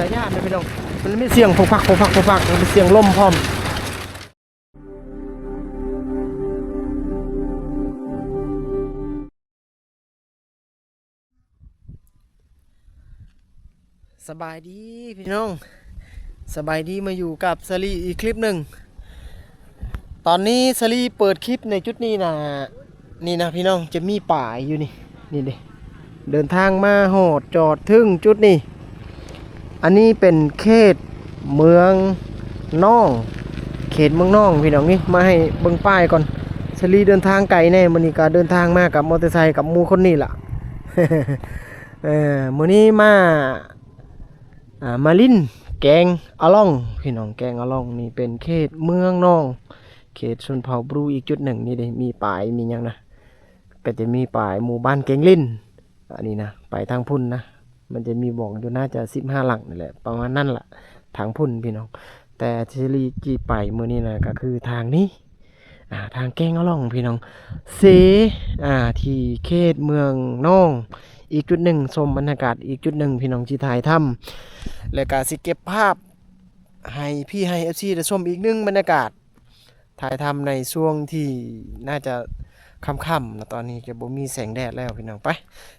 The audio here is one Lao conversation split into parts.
ຕາຢ້ານເດ້ພີ່ນ້ອງ ມັນມີສຽງໂພກພັກໂພກພັກໂພກພັກ ມີສຽງລົມພ້ອມ. ສະບາຍດີພີ່ນ້ອງ ສະບາຍດີ ມາຢູ່ກັບສາລີອີກຄລິບໜຶ່ງ. ຕອນນີ້ສາລີເປີດຄລິບໃນຈຸດນີ້ນະ ນີ້ນະພີ່ນ້ອງ ຈະມີປາຍຢູ່ນີ້ ນີ້ເດ້ ເດີນທາງມາຮອດຈອດເຖິງຈຸດນີ້. ອັນນີ້ເປັນເຂດເມືອງນອງ ເຂດເມືອງນອງພີ່ນ້ອງ ນີ້ມາໃຫ້ເບິ່ງປ້າຍກ່ອນ. ສາລີເດີນທາງໄກແດ່ ມື້ນີ້ກໍເດີນທາງມາກັບມໍເຕີໄຊກັບໝູ່ຄົນນີ້ລະ ເອີ ມື້ນີ້ມາ ອ່າ ມາຫຼິ້ນແກງອະລ່ອງພີ່ນ້ອງ. ແກງອະລ່ອງນີ້ເປັນເຂດເມືອງນອງ ເຂດຊົນເຜົ່າບຣູອີກຈຸດໜຶ່ງ. ນີ້ເດ້ ມີປາຍມີຫຍັງນະ ກໍຈະມີປາຍໝູ່ບ້ານແກງຫຼິ້ນ ອັນນີ້ນະ ໄປທາງພຸ້ນນະ ມັນຈະມີບອກຢູ່ ໜ້າຈະສິບຫ້າຫຼັງນີ້ແຫຼະ ປະມານນັ້ນລະ ທາງພຸ້ນພີ່ນ້ອງ. ແຕ່ທີ່ສາລີຊິໄປມື້ນີ້ນະ ກໍຄືທາງນີ້ ອ່າ ທາງແກງອະລ່ອງພີ່ນ້ອງ ເຊ ອ່າ ທີ່ເຂດເມືອງນອງ ອີກຈຸດໜຶ່ງ ຊົມບັນຍາກາດອີກຈຸດໜຶ່ງພີ່ນ້ອງ ທີ່ຖ່າຍທຳ ແລະກະຊິເກັບພາບໃຫ້ພີ່ໃຫ້ເອັຟຊີໄດ້ຊົມອີກໜຶ່ງບັນຍາກາດ ຖ່າຍທຳໃນຊ່ວງທີ່ໜ້າຈະຄ່ຳໆເນາະ ຕອນນີ້ຈະບໍ່ມີແສງແດດແລ້ວພີ່ນ້ອງ. ໄປ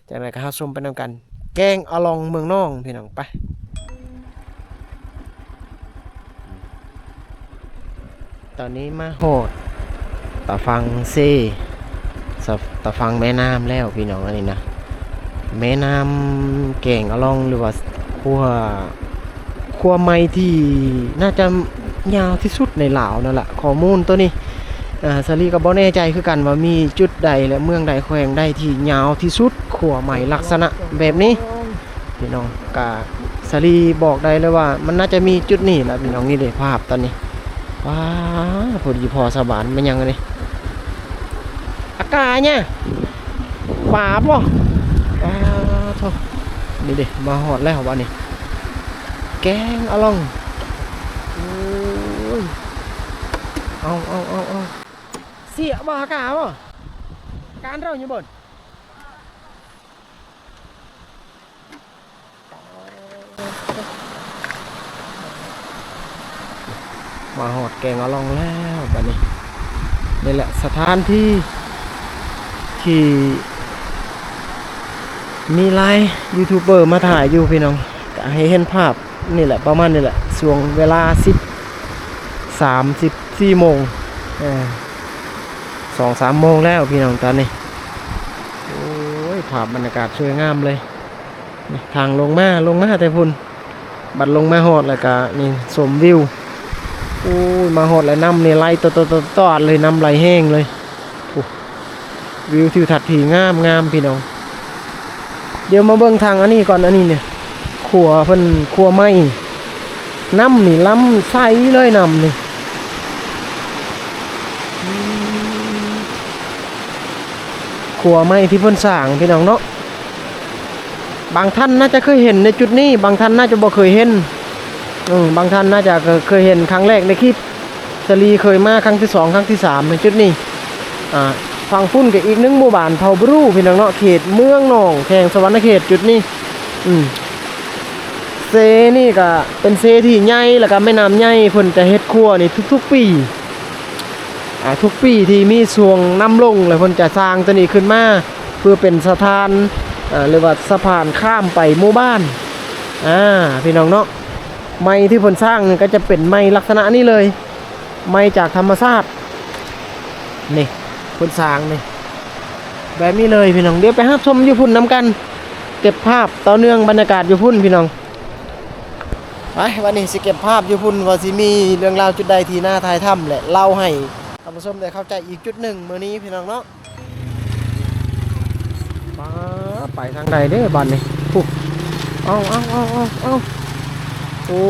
ຈັ່ງໃດກໍເຮົາຊົມໄປນຳກັນ ແກງອະລ່ອງເມືອງນອງພີ່ນ້ອງ ໄປ. ຕອນນີ້ມາຮອດຕາຝັ່ງເຊ ຕາຝັ່ງແມ່ນ້ຳແລ້ວພີ່ນ້ອງ. ອັນນີ້ນະ ແມ່ນ້ຳແກງອະລ່ອງ ຫຼືວ່າຂົວ ຂົວໄມ້ທີ່ໜ້າຈະຍາວທີ່ສຸດໃນລາວນັ້ນລະ. ຂໍ້ມູນໂຕນີ້ ເອີ ສາລີກໍບໍ່ແນ່ໃຈຄືກັນວ່າມີຈຸດໃດ ແລະ ເມືອງໃດ ແຂວງໃດທີ່ຍາວທີ່ສຸດ ຂົວໄມ້ລັກສະນະແບບນີ້ພີ່ນ້ອງ. ກະສາລີບອກໄດ້ເລີຍວ່າມັນໜ້າຈະມີຈຸດນີ້ລະພີ່ນ້ອງ. ນີ້ເດ້ພາບຕອນນີ້ ວ້າ ພໍດີພໍສະບານ ແມ່ນຫຍັງອັນນີ້ ອາກາຫຍັງ ປາບໍ່? ປາໂທ້ ນີ້ເດ້ ມາຮອດແລ້ວບາດນີ້ ແກງອະລ່ອງ. ໂອ້ຍ ເອົາ ເອົາ ເອົາ ເອົາ ເສຍບໍ່ ອາກາບໍ່? ການເຮົາຢູ່ບໍ່? ມາຮອດແກງອະລ່ອງແລ້ວບາດນີ້. ນີ້ແຫຼະສະຖານທີ່ທີ່ມີຫຼາຍຢູທູບເບີມາຖ່າຍຢູ່ພີ່ນ້ອງ ກະໃຫ້ເຫັນພາບນີ້ແຫຼະ ປະມານນີ້ແຫຼະ ຊ່ວງເວລາສິບ ສາມສິບສີ່ໂມງ ເອີ ສອງສາມໂມງແລ້ວພີ່ນ້ອງຕອນນີ້. ໂອ້ຍ ພາບບັນຍາກາດສວຍງາມເລີຍ. ນີ້ທາງລົງມາ ລົງມາແຕ່ພຸ້ນ ບັດລົງມາຮອດແລ້ວກະນີ້ຊົມວິວ. ໂອ້ຍ ມາຮອດແລ້ວ ນ້ຳນີ້ໄຫຼຕອດໆໆໆເລີຍ ນ້ຳໄຫຼແຮງເລີຍ. ໂອ້ ວິວທິວທັດທີ່ງາມໆພີ່ນ້ອງ. ດຽວມາເບິ່ງທາງອັນນີ້ກ່ອນ ອັນນີ້ນີ້ ຂົວເພິ່ນ ຂົວໄມ້ ນ້ຳນີ້ລຳໃສເລີຍ ນ້ຳນີ້ ອືມ ຂົວໄມ້ທີ່ເພິ່ນສ້າງພີ່ນ້ອງເນາະ. ບາງທ່ານໜ້າຈະເຄີຍເຫັນໃນຈຸດນີ້ ບາງທ່ານໜ້າຈະບໍ່ເຄີຍເຫັນ ເອີ ບາງທ່ານໜ້າຈະເຄີຍເຫັນຄັ້ງແລກໃນຄລິບ. ສາລີເຄີຍມາຄັ້ງທີສອງ ຄັ້ງທີສາມໃນຈຸດນີ້. ອ່າ ຝັ່ງພຸ້ນກໍອີກໜຶ່ງໝູ່ບ້ານເຜົ່າບຣູພີ່ນ້ອງເນາະ ເຂດເມືອງນອງ ແຂວງສະຫວັນນະເຂດ ຈຸດນີ້. ອືມ ເຊນີ້ກໍເປັນເຊທີ່ໃຫຍ່ ແລ້ວກໍແມ່ນ້ຳໃຫຍ່ ເພິ່ນຈະເຮັດຂົວນີ້ທຸກໆປີ. ອ່າ ທຸກປີທີ່ມີຊ່ວງນ້ຳລົງ ແລ້ວເພິ່ນຈະສ້າງຕົວນີ້ຂຶ້ນມາ ເພື່ອເປັນສະພານ ເອີ ຫຼືວ່າສະພານຂ້າມໄປໝູ່ບ້ານ ອ່າ ພີ່ນ້ອງເນາະ. ໄມ້ທີ່ເພິ່ນສ້າງນີ້ກໍຈະເປັນໄມ້ລັກສະນະນີ້ເລີຍ ໄມ້ຈາກທຳມະຊາດ ນີ້ ເພິ່ນສ້າງນີ້ ແບບນີ້ເລີຍພີ່ນ້ອງ. ດຽວໄປຮັບຊົມຢູ່ພຸ້ນນຳກັນ ເກັບພາບຕໍ່ເນື່ອງບັນຍາກາດຢູ່ພຸ້ນພີ່ນ້ອງ. ໄປ ວັນນີ້ຊິເກັບພາບຢູ່ພຸ້ນ ວ່າຊິມີເລື່ອງລາວຈຸດໃດທີ່ໜ້າຖ່າຍທຳ ແລະ ເລົ່າໃຫ້ທ່ານຜູ້ຊົມໄດ້ເຂົ້າໃຈອີກຈຸດໜຶ່ງມື້ນີ້ພີ່ນ້ອງເນາະ. ປາ ໄປທາງໃດເດ້ບາດນີ້ ພຸ້ນ ເອົາ ເອົາ ເອົາ ເອົາ ເອົາ ໂອ້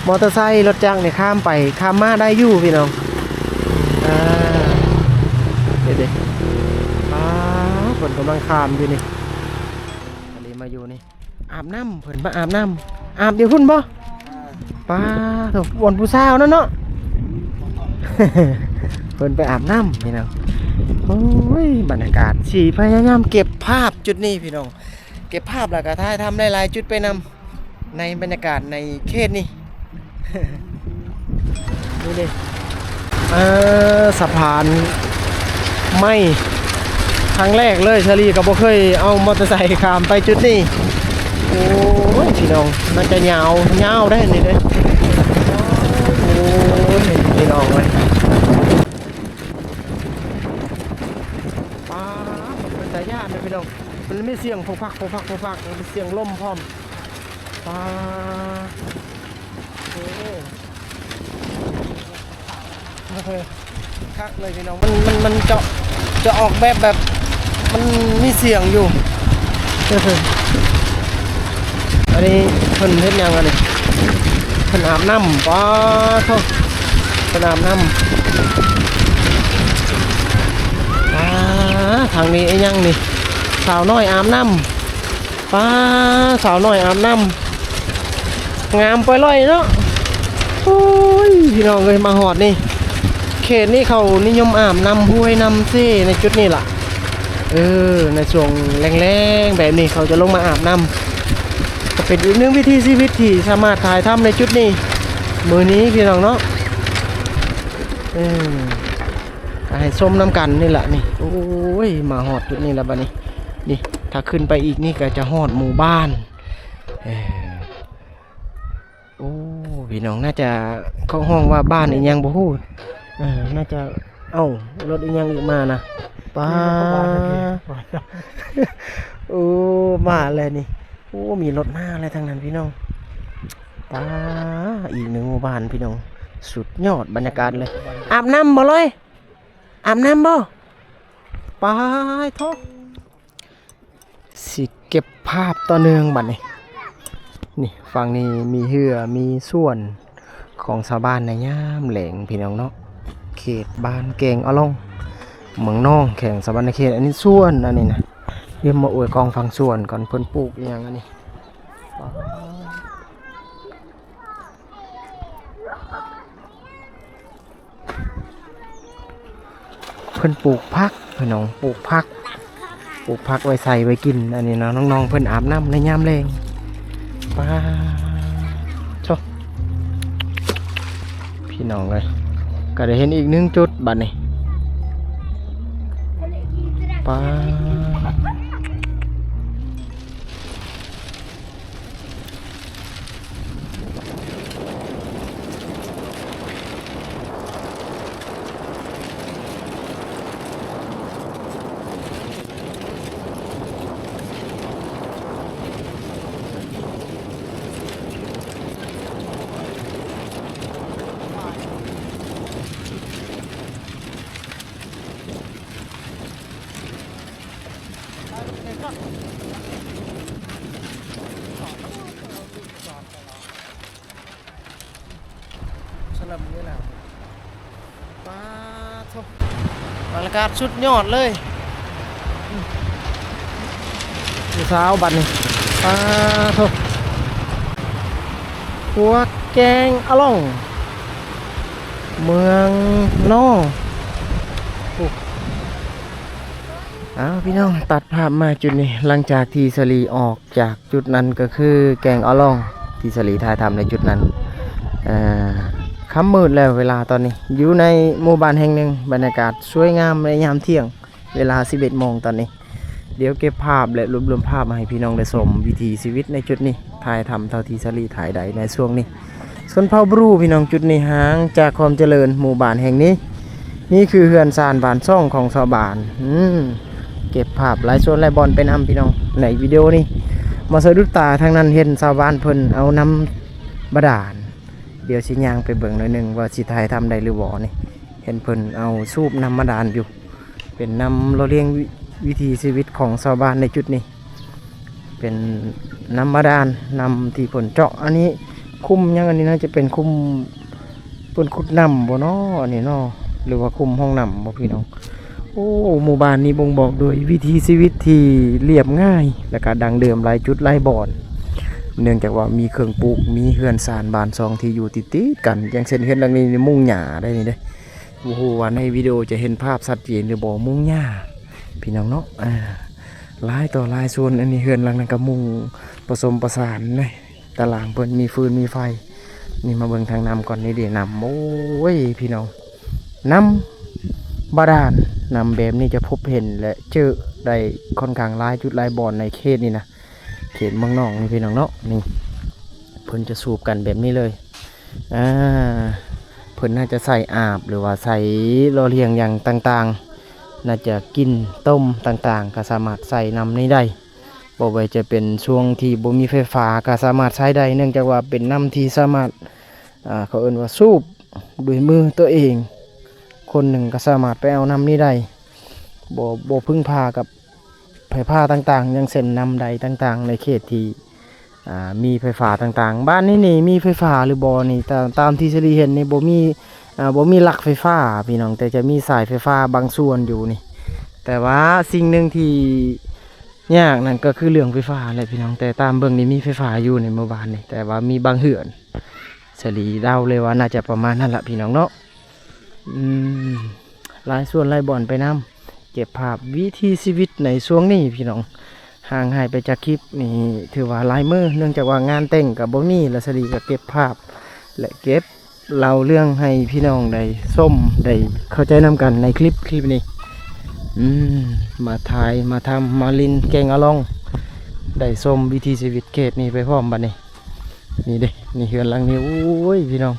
ມໍເຕີໄຊລົດຈັກນີ້ຂ້າມໄປຂ້າມມາໄດ້ຢູ່ພີ່ນ້ອງ. ອ່າ ເດ້ໆ ປາ ເພິ່ນກຳລັງຂ້າມຢູ່ນີ້ ອັນນີ້ມາຢູ່ນີ້ ອາບນ້ຳ ເພິ່ນມາອາບນ້ຳ ອາບຢູ່ພຸ້ນບໍ່? ປາໂທ້ ບ່ອນຜູ້ສາວນັ້ນເນາະ ເພິ່ນໄປອາບນ້ຳພີ່ນ້ອງ. ໂອ້ຍ ບັນຍາກາດ ຊິພະຍາຍາມເກັບພາບຈຸດນີ້ພີ່ນ້ອງ ເກັບພາບແລ້ວກໍຖ່າຍທຳຫຼາຍໆຈຸດໄປນຳ. ໃນບັນຍາກາດໃນເຂດນີ້ ນີ້ເດ້ ເອີ ສະພານໄມ້ຄັ້ງແລກເລີຍ ສາລີກໍບໍ່ເຄີຍເອົາມໍເຕີໄຊຂ້າມໄປຈຸດນີ້. ໂອ້ຍ ພີ່ນ້ອງ ໜ້າຈະຍາວ ຍາວເດ້ນີ້ເດ້. ໂອ້ຍ ພີ່ນ້ອງເອີຍ ປ້າດ ເປັນຕາຢ້ານເດ້ພີ່ນ້ອງ. ມັນມີສຽງໂພະພັກ ໂພະພັກ ໂພະພັກ ມີສຽງລົມພ້ອມ. ປາ ໂອ້ ຄັກເລີຍພີ່ນ້ອງ. ມັນ ມັນ ມັນຈະ ຈະອອກແບບ ແບບມັນມີສຽງຢູ່. ອັນນີ້ເພິ່ນເຮັດຫຍັງອັນນີ້? ເພິ່ນອາບນ້ຳ. ປາໂທ້ ເພິ່ນອາບນ້ຳ. ປາ ທາງນີ້ອີຫຍັງນີ້? ສາວນ້ອຍອາບນ້ຳ. ປາ ສາວນ້ອຍອາບນ້ຳ ງາມປອຍລ່ອຍເນາະ. ໂອ້ຍ ພີ່ນ້ອງເອີຍ ມາຮອດນີ້ ເຂດນີ້ເຂົານິຍົມອາບນ້ຳຫ້ວຍນ້ຳເຊໃນຈຸດນີ້ລະ. ເອີ ໃນຊ່ວງແລ້ງໆແບບນີ້ເຂົາຈະລົງມາອາບນ້ຳ ກໍເປັນອີກໜຶ່ງວິຖີຊີວິດທີ່ສາມາດຖ່າຍທຳໃນຈຸດນີ້ມື້ນີ້ພີ່ນ້ອງເນາະ. ເອີ ກໍໃຫ້ຊົມນຳກັນນີ້ລະນີ້. ໂອ້ຍ ມາຮອດຈຸດນີ້ລະບັດນີ້. ນີ້ ຖ້າຂຶ້ນໄປອີກນີ້ກໍຈະຮອດໝູ່ບ້ານ. ເອີ ໂອ້ ພີ່ນ້ອງ ໜ້າຈະ ເຂົາຮ້ອງວ່າບ້ານອີ່ຫຍັງບໍ່ຮູ້. ເອີ ໜ້າຈະ ເອົ້າ ລົດອີ່ຫຍັງອີກມານະ. ປາ ໂອ້ ມາແລ້ວນີ້. ໂອ້ ມີລົດມາແລ້ວທາງນັ້ນພີ່ນ້ອງ. ປາ ອີກໜຶ່ງໝູ່ບ້ານພີ່ນ້ອງ. ສຸດຍອດບັນຍາກາດເລີຍ. ອາບນ້ຳບໍ່ລອຍ? ອາບນ້ຳບໍ່? ປາໂທ້ ຊິເກັບພາບຕໍ່ເນື່ອງບັດນີ້. ນີ້ ຝັ່ງນີ້ມີເຮືອ ມີສວນຂອງຊາວບ້ານໃນຍາມແລງພີ່ນ້ອງເນາະ. ເຂດບ້ານແກງອະລ່ອງ ເມືອງນອງ ແຂວງສະຫວັນນະເຂດ. ອັນນີ້ສວນ ອັນນີ້ນະ ດຽວມາອວຍກ້ອງຝັ່ງສວນກ່ອນ ເພິ່ນປູກອີ່ຫຍັງອັນນີ້. ເພິ່ນປູກຜັກພີ່ນ້ອງ ປູກຜັກ ປູກຜັກໄວ້ໃສ່ໄວ້ກິນ. ອັນນີ້ເນາະ ນ້ອງໆເພິ່ນອາບນ້ຳໃນຍາມແລງ. ປາໂທ້ ພີ່ນ້ອງເອີຍ ກໍໄດ້ເຫັນອີກໜຶ່ງຈຸດບັດນີ້. ປາ ສະເຫຼີມນີ້ແຫຼະ ປາໂທ້ ບັນຍາກາດສຸດຍອດເລີຍ. ຜູ້ສາວບັດນີ້ ປາໂທ້ ຂົວແກງອະລ່ອງ ເມືອງນອງ. ອ້າວ ພີ່ນ້ອງ ຕັດພາບມາຈຸດນີ້ ຫຼັງຈາກທີ່ສາລີອອກຈາກຈຸດນັ້ນ ກໍຄືແກງອະລ່ອງ ທີ່ສາລີຖ່າຍທຳໃນຈຸດນັ້ນ. ເອີ ຄ່ຳມືດແລ້ວ ເວລາຕອນນີ້ຢູ່ໃນໝູ່ບ້ານແຫ່ງໜຶ່ງ ບັນຍາກາດສວຍງາມໃນຍາມທ່ຽງ ເວລາສິບເອັດໂມງຕອນນີ້. ດຽວເກັບພາບ ແລະ ລວບລວມພາບມາໃຫ້ພີ່ນ້ອງໄດ້ຊົມວິຖີຊີວິດໃນຈຸດນີ້ ຖ່າຍທຳເທົ່າທີ່ສາລີຖ່າຍໄດ້ໃນຊ່ວງນີ້. ຊົນເຜົ່າບຣູ ພີ່ນ້ອງ ຈຸດນີ້ຫ່າງຈາກຄວາມຈະເລີນ ໝູ່ບ້ານແຫ່ງນີ້. ນີ້ຄືເຮືອນຊານບ້ານຊ່ອງຂອງຊາວບ້ານ. ອືມ ເກັບພາບຫຼາຍສ່ວນຫຼາຍບ່ອນໄປນຳ ພີ່ນ້ອງ. ໃນວິດີໂອນີ້ມາສະດຸດຕາທາງນັ້ນ ເຫັນຊາວບ້ານເພິ່ນເອົານ້ຳບາດານ. ດຽວຊິຍ່າງໄປເບິ່ງໜ້ອຍໜຶ່ງວ່າຊິຖ່າຍທຳໄດ້ຫຼືບໍ່ນີ້. ເຫັນເພິ່ນເອົາສູບນ້ຳບາດານຢູ່. ເປັນນ້ຳຫຼໍ່ລ້ຽງວິ ວິຖີຊີວິດຂອງຊາວບ້ານໃນຈຸດນີ້. ເປັນນ້ຳບາດານ ນ້ຳທີ່ເພິ່ນເຈາະ. ອັນນີ້ຂຸມຫຍັງ? ອັນນີ້ໜ້າຈະເປັນຂຸມ ເພິ່ນຂຸດນ້ຳບໍ່ເນາະ ອັນນີ້ເນາະ ຫຼືວ່າຂຸມຮ່ອງນ້ຳບໍ່ ພີ່ນ້ອງ? ໂອ້ ໝູ່ບ້ານນີ້ບົ່ງບອກໂດຍວິຖີຊີວິດທີ່ລຽບງ່າຍ ແລະກະດັ້ງເດີມຫຼາຍຈຸດຫຼາຍບ່ອນ ເນື່ອງຈາກວ່າມີເຄື່ອງປູກ ມີເຮືອນຊານບ້ານຊ່ອງທີ່ຢູ່ຕິດໆກັນ. ຢ່າງເຊັ່ນເຮືອນຫຼັງນີ້ ມຸງຫຍ້າໄດ໋ນີ້ເດ້. ບໍ່ຮູ້ວ່າໃນວິດີໂອຈະເຫັນພາບຊັດເຈນຫຼືບໍ່ ມຸງຫຍ້າ ພີ່ນ້ອງເນາະ. ອາ ຫຼາຍຕໍ່ຫຼາຍໂຊນ. ອັນນີ້ເຮືອນຫຼັງນັ້ນກໍມຸງປະສົມປະສານເດ້. ຕະລາງເພິ່ນມີຟືນມີໄຟ. ນີ້ມາເບິ່ງທາງນ້ຳກ່ອນ ນີ້ເດ້ນ້ຳ ໂອ້ຍ ພີ່ນ້ອງ ນ້ຳບາດານ. ນ້ຳແບບນີ້ຈະພົບເຫັນ ແລະ ເຈີໄດ້ຄ່ອນຂ້າງຫຼາຍຈຸດຫຼາຍບ່ອນໃນເຂດນີ້ນະ ເຂດເມືອງນອງນີ້ ພີ່ນ້ອງເນາະ. ນີ້ເພິ່ນຈະສູບກັນແບບນີ້ເລີຍ. ອ່າ ເພິ່ນໜ້າຈະໃສ່ອາບ ຫຼືວ່າໃສ່ຫຼໍ່ລ້ຽງຫຍັງຕ່າງໆ ໜ້າຈະກິນຕົ້ມຕ່າງໆ ກໍສາມາດໃສ່ນ້ຳນີ້ໄດ້. ບໍ່ວ່າຈະເປັນຊ່ວງທີ່ບໍ່ມີໄຟຟ້າກໍສາມາດໃຊ້ໄດ້ ເນື່ອງຈາກວ່າເປັນນ້ຳທີ່ສາມາດ ອ່າ ເຂົາເອີ້ນວ່າສູບດ້ວຍມືຕົວເອງ ຄົນໜຶ່ງກໍສາມາດໄປເອົານ້ຳນີ້ໄດ້ ບໍ່ ບໍ່ເພິ່ງພາກັບໄຟຟ້າຕ່າງໆ ຢ່າງເຊັ່ນນ້ຳໃດຕ່າງໆ ໃນເຂດທີ່ ອ່າ ມີໄຟຟ້າຕ່າງໆ. ບ້ານນີ້ນີ້ມີໄຟຟ້າຫຼືບໍ່ນີ້ ຕາມ ຕາມທີ່ສາລີເຫັນນີ້ບໍ່ມີ ອ່າ ບໍ່ມີຫຼັກໄຟຟ້າພີ່ນ້ອງ ແຕ່ຈະມີສາຍໄຟຟ້າບາງສ່ວນຢູ່ນີ້. ແຕ່ວ່າສິ່ງໜຶ່ງທີ່ຍາກນັ້ນກໍຄືເລື່ອງໄຟຟ້າແຫຼະພີ່ນ້ອງ ແຕ່ຕາມເບິ່ງນີ້ມີໄຟຟ້າຢູ່ໃນໝູ່ບ້ານນີ້ ແຕ່ວ່າມີບາງເຮືອນ. ສາລີເດົາເລີຍວ່າໜ້າຈະປະມານນັ້ນລະພີ່ນ້ອງເນາະ. ອືມ ຫຼາຍສ່ວນຫຼາຍບ່ອນໄປນຳ ເກັບພາບວິຖີຊີວິດໃນຊ່ວງນີ້ພີ່ນ້ອງ. ຫ່າງຫາຍໄປຈາກຄລິບນີ້ຖືວ່າຫຼາຍມື້ ເນື່ອງຈາກວ່າງານແຕ່ງກໍບໍ່ມີ ແລະ ສາລີກໍເກັບພາບ ແລະ ເກັບເລົ່າເລື່ອງໃຫ້ພີ່ນ້ອງໄດ້ຊົມ ໄດ້ເຂົ້າໃຈນຳກັນໃນຄລິບ ຄລິບນີ້. ອືມ ມາຖ່າຍ ມາທຳ ມາຫຼິ້ນແກງອາລອງ ໄດ້ຊົມວິຖີຊີວິດເຂດນີ້ໄປພ້ອມບັດນີ້. ນີ້ເດ້ ນີ້ເຮືອນຫຼັງນີ້ ໂອ້ຍ ພີ່ນ້ອງ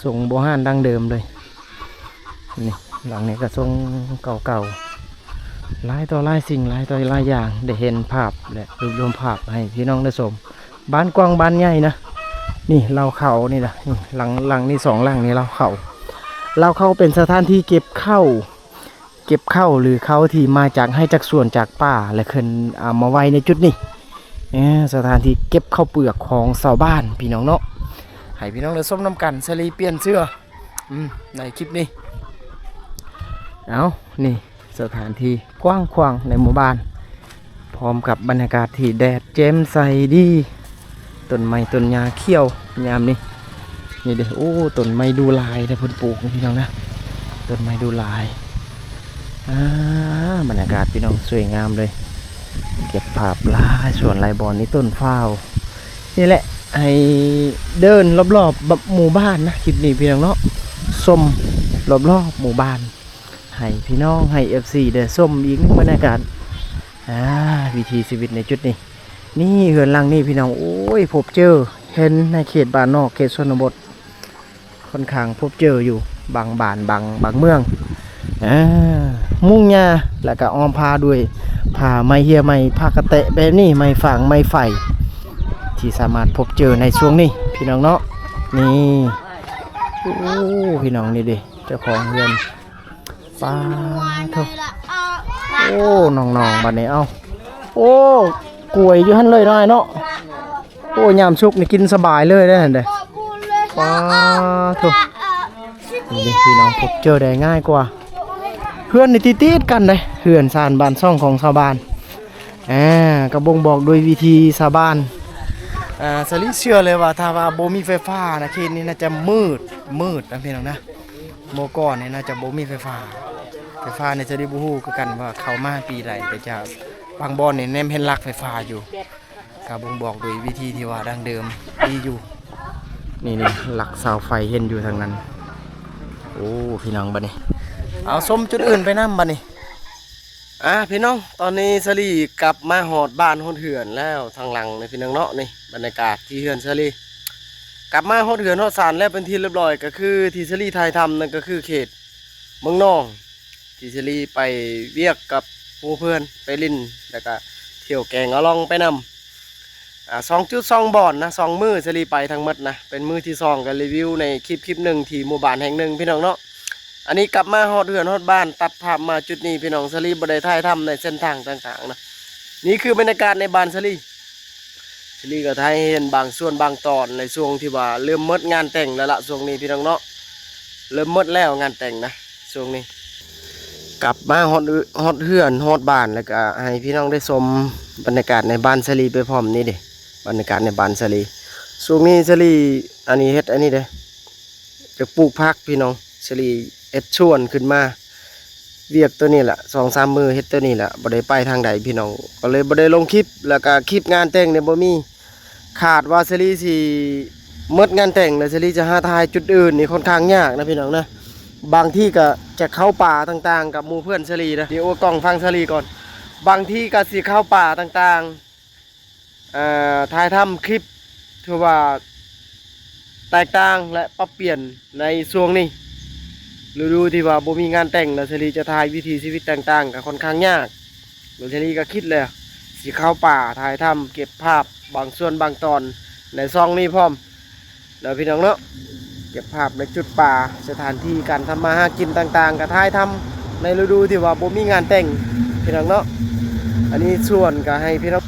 ຊົງບໍ່ຮ້ານດັ່ງເດີມເລີຍ. ນີ້ ຫຼັງນີ້ກໍຊົງເກົ່າໆ ຫຼາຍຕໍ່ຫຼາຍສິ່ງ ຫຼາຍຕໍ່ຫຼາຍຢ່າງ ໄດ້ເຫັນພາບ ແລະ ລວບລວມພາບໃຫ້ພີ່ນ້ອງໄດ້ຊົມ. ບ້ານກວ້າງ ບ້ານໃຫຍ່ນະ. ນີ້ເລົ້າເຂົ້ານີ້ນະ ນີ້ຫຼັງ ຫຼັງນີ້ ສອງຫຼັງນີ້ເລົ້າເຂົ້າ ເລົ້າເຂົ້າເປັນສະຖານທີ່ເກັບເຂົ້າ ເກັບເຂົ້າ ຫຼື ເຂົ້າທີ່ມາຈາກໄຮ່ຈາກສວນຈາກປ່າ ແລະ ຂຶ້ນເອົາມາໄວ້ໃນຈຸດນີ້. ເອີ ສະຖານທີ່ເກັບເຂົ້າເປືອກຂອງຊາວບ້ານ ພີ່ນ້ອງເນາະ. ໃຫ້ພີ່ນ້ອງໄດ້ຊົມນຳກັນ ສາລີປ່ຽນເສື້ອ ອືມ ໃນຄລິບນີ້. ເອົາ ນີ້ສະຖານທີ່ກວ້າງຂວາງໃນໝູ່ບ້ານ ພ້ອມກັບບັນຍາກາດທີ່ແດດແຈ່ມໃສດີ. ຕົ້ນໄມ້ຕົ້ນຫຍ້າຂຽວຍາມນີ້. ນີ້ເດ້ ໂອ້ ຕົ້ນໄມ້ດູ່ຫຼາຍເດ້ ເພິ່ນປູກນີ້ພີ່ນ້ອງນະ ຕົ້ນໄມ້ດູ່ຫຼາຍ. ອ່າ ບັນຍາກາດພີ່ນ້ອງສວຍງາມເລີຍ ເກັບພາບຫຼາຍສ່ວນຫຼາຍບ່ອນ. ນີ້ຕົ້ນຟ້າວ ນີ້ແຫຼະ ໃຫ້ເດີນລອບໆ ໝູ່ບ້ານນະ ຄລິບນີ້ພີ່ນ້ອງເນາະ ຊົມລອບໆ ໝູ່ບ້ານ ໃຫ້ພີ່ນ້ອງ ໃຫ້ເອັຟຊີ ໄດ້ຊົມອີກໜຶ່ງບັນຍາກາດ ອ່າ ວິຖີຊີວິດໃນຈຸດນີ້. ນີ້ເຮືອນຫຼັງນີ້ພີ່ນ້ອງ ໂອ້ຍ ພົບເຈີເຫັນໃນເຂດບ້ານນອກ ເຂດຊົນນະບົດ ຄ່ອນຂ້າງພົບເຈີຢູ່ບາງບ້ານ ບາງ ບາງເມືອງ. ອ່າ ມຸງຫຍ້າ ແລ້ວກໍອ້ອມຜ້າດ້ວຍຜ້າໄມ້ເຫື່ອ ໄມ້ຜ້າກະແຕະແບບນີ້ ໄມ້ຟາງ ໄມ້ໄຟ ທີ່ສາມາດພົບເຈີໃນຊ່ວງນີ້ ພີ່ນ້ອງເນາະ. ນີ້ ໂອ້ ພີ່ນ້ອງ ນີ້ເດ້ ເຈົ້າຂອງເຮືອນ ປາໂທ້ ໂອ້ ນ້ອງໆ ບັດນີ້ ເອົ້າ ໂອ້ ກວຍຢູ່ຫັ້ນເລີຍເນາະ ອ້າຍເນາະ. ໂອ້ ຍາມສຸກນີ້ກິນສະບາຍເລີຍເດ້ຫັ້ນເດ້ ປາໂທ້. ນີ້ເດ້ ພີ່ນ້ອງ ພົບເຈີໄດ້ງ່າຍກວ່າ. ເຮືອນນີ້ຕິດໆກັນເດ້ ເຮືອນຊານບ້ານຊ່ອງຂອງຊາວບ້ານ. ອ່າ ກໍບົ່ງບອກໂດຍວິຖີຊາວບ້ານ. ອ່າ ສາລີເຊື່ອເລີຍວ່າຖ້າວ່າບໍ່ມີໄຟຟ້ານະ ເຂດນີ້ໜ້າຈະມືດ ມືດນະ ພີ່ນ້ອງນະ. ໝູ່ກ່ອນນີ້ໜ້າຈະບໍ່ມີໄຟຟ້າ ໄຟຟ້ານີ້ສາລີບໍ່ຮູ້ຄືກັນວ່າເຂົ້າມາປີໃດ ແຕ່ຈະບາງບ່ອນນີ້ແນມເຫັນຫຼັກໄຟຟ້າຢູ່ ກໍບົ່ງບອກໂດຍວິທີທີ່ວ່າດັ້ງເດີມດີຢູ່. ນີ້ໆ ຫຼັກເສົາໄຟເຫັນຢູ່ທາງນັ້ນ. ໂອ້ ພີ່ນ້ອງ ບັດນີ້ ເອົາຊົມຈຸດອື່ນໄປນຳບັດນີ້. ອ່າ ພີ່ນ້ອງ ຕອນນີ້ສາລີກັບມາຮອດບ້ານຮອດເຮືອນແລ້ວ ທາງຫຼັງນີ້ ພີ່ນ້ອງເນາະ. ນີ້ບັນຍາກາດທີ່ເຮືອນສາລີ ກັບມາຮອດເຮືອນຮອດຊານແລ້ວເປັນທີ່ລຽບຮ້ອຍ. ກໍຄືທີ່ສາລີຖ່າຍທຳນັ້ນກໍຄືເຂດເມືອງນອງ ທີ່ສາລີໄປວຽກກັບໝູ່ເພື່ອນ ໄປຫຼິ້ນ ແລ້ວກະທ່ຽວແກງອາລອງໄປນຳ. ອ່າ ສອງຈຸດສອງບ່ອນນະ ສອງມື້ສາລີໄປທັງໝົດນະ ເປັນມື້ທີສອງ ກໍຣີວິວໃນຄລິບ ຄລິບໜຶ່ງທີ່ໝູ່ບ້ານແຫ່ງໜຶ່ງ ພີ່ນ້ອງເນາະ. ອັນນີ້ກັບມາຮອດເຮືອນຮອດບ້ານ ຕັດພາບມາຈຸດນີ້ ພີ່ນ້ອງ ສາລີບໍ່ໄດ້ຖ່າຍທຳໃນເສັ້ນທາງຕ່າງໆນະ. ນີ້ຄືບັນຍາກາດໃນບ້ານສາລີ ສາລີກໍຖ່າຍໃຫ້ເຫັນບາງສ່ວນບາງຕອນໃນຊ່ວງທີ່ວ່າເລີ່ມໝົດງານແຕ່ງແລ້ວລະ ຊ່ວງນີ້ ພີ່ນ້ອງເນາະ. ເລີ່ມໝົດແລ້ວງານແຕ່ງນະ ຊ່ວງນີ້. ກັບມາຮອດ ຮອດເຮືອນຮອດບ້ານ ແລ້ວກະໃຫ້ພີ່ນ້ອງໄດ້ຊົມບັນຍາກາດໃນບ້ານສາລີໄປພ້ອມ. ນີ້ເດ້ ບັນຍາກາດໃນບ້ານສາລີ ຊ່ວງນີ້ສາລີ ອັນນີ້ເຮັດ ອັນນີ້ເດ້ ຈະປູກຜັກ ພີ່ນ້ອງ. ສາລີເຮັດສວນຂຶ້ນມາ ວຽກໂຕນີ້ລະ ສອງສາມມື້ເຮັດໂຕນີ້ລະ ບໍ່ໄດ້ໄປທາງໃດ ພີ່ນ້ອງ ກໍເລີຍບໍ່ໄດ້ລົງຄລິບ. ແລ້ວກະຄລິບງານແຕ່ງນີ້ບໍ່ມີ ຄາດວ່າສາລີຊິໝົດງານແຕ່ງແລ້ວ ສາລີຈະຫາຖ່າຍຈຸດອື່ນນີ້ຄ່ອນຂ້າງຍາກນະພີ່ນ້ອງນະ. ບາງທີກໍຈະເຂົ້າປ່າຕ່າງໆກັບໝູ່ເພື່ອນສາລີນະ. ດຽວໂອ້ຍ ກ້ອງຟັງສາລີກ່ອນ. ບາງທີກໍຊິເຂົ້າປ່າຕ່າງໆ ອ່າ ຖ່າຍທຳຄລິບ ຖືວ່າແຕກຕ່າງ ແລະ ປັບປ່ຽນໃນຊ່ວງນີ້ ລະດູທີ່ວ່າບໍ່ມີງານແຕ່ງ ແລ້ວສາລີຈະຖ່າຍວິຖີຊີວິດຕ່າງໆ ກໍຄ່ອນຂ້າງຍາກ. ແລ້ວສາລີກໍຄິດແລ້ວ ຊິເຂົ້າປ່າ ຖ່າຍທຳ ເກັບພາບບາງສ່ວນບາງຕອນໃນຊ່ອງນີ້ພ້ອມ ເນາະພີ່ນ້ອງເນາະ. ເກັບພາບໃນຈຸດປ່າ ສະຖານທີ່ການທຳມາຫາກິນຕ່າງໆ ກໍຖ່າຍທຳໃນລະດູທີ່ວ່າບໍ່ມີງານແຕ່ງພີ່ນ້ອງເນາະ. ອັນນີ້ສວນກໍໃຫ້ພີ່ນ້ອງ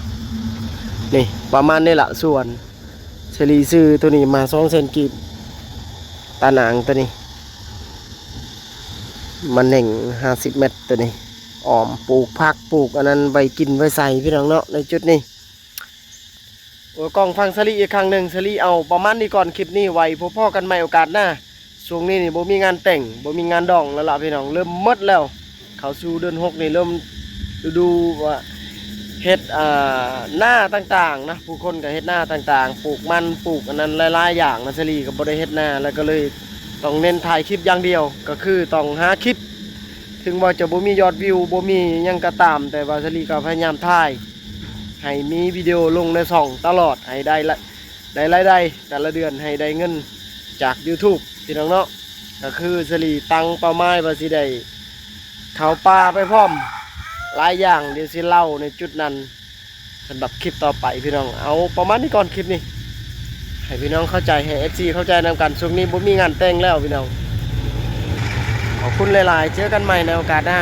ນີ້ປະມານນີ້ລະສວນ. ສາລີຊື້ໂຕນີ້ມາສອງແສນກີບ ຕາໜາງໂຕນີ້ ມັນແໜ່ງຫ້າສິບແມັດໂຕນີ້ ອ້ອມ ປູກຜັກ ປູກອັນນັ້ນໄວ້ກິນໄວ້ໃສ່ພີ່ນ້ອງເນາະ ໃນຈຸດນີ້. ໂອ້ຍ ກ້ອງຟັງສາລີອີກຄັ້ງໜຶ່ງ. ສາລີເອົາປະມານນີ້ກ່ອນ ຄລິບນີ້ໄວ້ພົບພໍ້ກັນໃໝ່ໂອກາດໜ້າ. ຊ່ວງນີ້ນີ້ບໍ່ມີງານແຕ່ງ ບໍ່ມີງານດອງແລ້ວລະພີ່ນ້ອງ ເລີ່ມໝົດແລ້ວ. ເຂົ້າສູ່ເດືອນຫົກນີ້ ເລີ່ມລະດູວ່າເຮັດ ອ່າ ນາຕ່າງໆນະ ຜູ້ຄົນກໍເຮັດນາຕ່າງໆ ປູກມັນ ປູກອັນນັ້ນຫຼາຍໆຢ່າງນະ. ສາລີກໍບໍ່ໄດ້ເຮັດນາ ແລ້ວກໍເລີຍຕ້ອງເນັ້ນຖ່າຍຄລິບຢ່າງດຽວ ກໍຄືຕ້ອງຫາຄລິບ ເຖິງວ່າຈະບໍ່ມີຍອດວິວ ບໍ່ມີຫຍັງກໍຕາມ ແຕ່ວ່າສາລີກໍພະຍາຍາມຖ່າຍ ໃຫ້ມີວິດີໂອລົງໃນຊ່ອງຕະຫຼອດ ໃຫ້ໄດ້ລະ ໄດ້ລາຍໄດ້ແຕ່ລະເດືອນ ໃຫ້ໄດ້ເງິນຈາກ YouTube ພີ່ນ້ອງເນາະ. ກໍຄືສາລີຕັ້ງເປົ້າໝາຍວ່າຊິໄດ້ເຂົ້າປ່າໄປພ້ອມ ຫຼາຍຢ່າງ ດຽວຊິເລົ່າໃນຈຸດນັ້ນສຳລັບຄລິບຕໍ່ໄປພີ່ນ້ອງ. ເອົາປະມານນີ້ກ່ອນ ຄລິບນີ້ ໃຫ້ພີ່ນ້ອງເຂົ້າໃຈ ໃຫ້ເອັຟຊີເຂົ້າໃຈນຳກັນ. ຊ່ວງນີ້ບໍ່ມີງານແຕ່ງແລ້ວພີ່ນ້ອງ. ຂອບຄຸນຫຼາຍໆ ເຈີກັນໃໝ່ໃນໂອກາດໜ້າ.